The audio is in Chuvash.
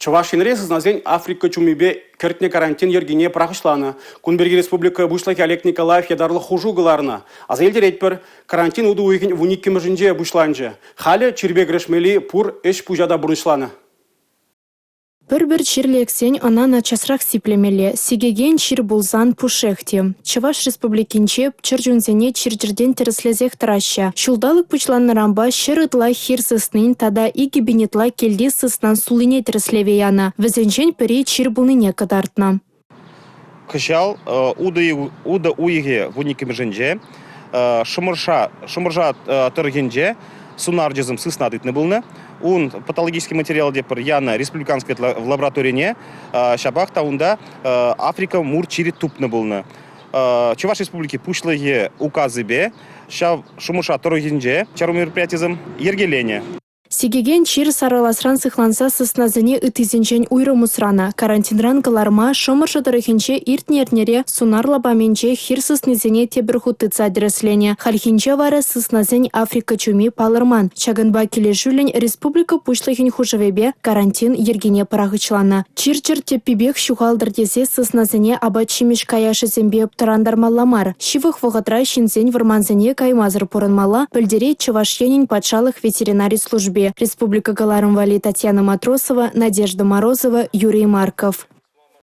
Чӑваш Енре сыснасен Африка чумипе кӗртнӗ карантин йӗркине пӑрахӑҫланӑ. Кун пирки республика Пуҫлӑхӗ Олег Николаев ятарлӑ хушу кӑларнӑ. Аса илтеретпӗр, карантин утӑ уйӑхӗн 12-мӗшӗнче пуҫланчӗ. Халӗ чирпе кӗрешмелли пур ӗҫ-пуҫа та пурнӑҫланӑ. Пӗр-пӗр чир лексен ӑна наччасрах сиплемелле, сикекен чир пулсан пушшех те. Чӑваш Республикинче чӗр чунсене чир-чӗртен тӗрӗслесех тӑраҫҫӗ. Ҫулталӑк пуҫланнӑранпа 100 ытла хир сыснин тата 2 000 ытла килти сыснан суллине тӗрӗслеве янӑ. Вӗсенчен пӗри чир пулнине кӑтартнӑ. Кӑҫал утӑ уйӑхӗ 12-мӗшӗнче Шӑмӑрша тӑрӑхӗнче сунарҫӑсем сысна тытнӑ пулнӑ. Ун патологический материал тетпӗр янӑ республиканский лабораторине. Ҫапах та унта Африка мур чирӗ тупнӑ пулнӑ. Чӑваш Республики Пуҫлӑхӗ указӗпе ҫав Шӑмӑрша тӑрӑхӗнче чару мероприятисем йӗркеленӗ. Сикекен чир сарӑласран сыхланса сыснасене ыттисенчен уйрӑм усранӑ. Карантинран кӑларма Шӑмӑршӑ тӑрӑхӗнче иртнӗ эрнере сунар лапамӗнче хир сыснисене тепӗр хут тытса тӗрӗсленӗ. Хальхинче вара сыснасен Африка чуми палӑрман. Ҫакӑнпа килӗшӳллӗн республика Пуҫлӑхӗн хушӑвӗпе карантин йӗркине пӑрахӑҫланӑ. Чир-чӗр тӗппипех ҫухалтӑр тесе сыснасене апат-ҫимӗҫ каяшӗсемпе тӑрантармалла мар. Ҫывӑх вӑхӑтра ҫынсен вӑрмансене каймасӑр пурӑнмалла, пӗлтерет Чӑваш Енӗн патшалӑх ветеринари служби. Республика кӑларӑм валли Татьяна Матросова, Надежда Морозова, Юрий Марков.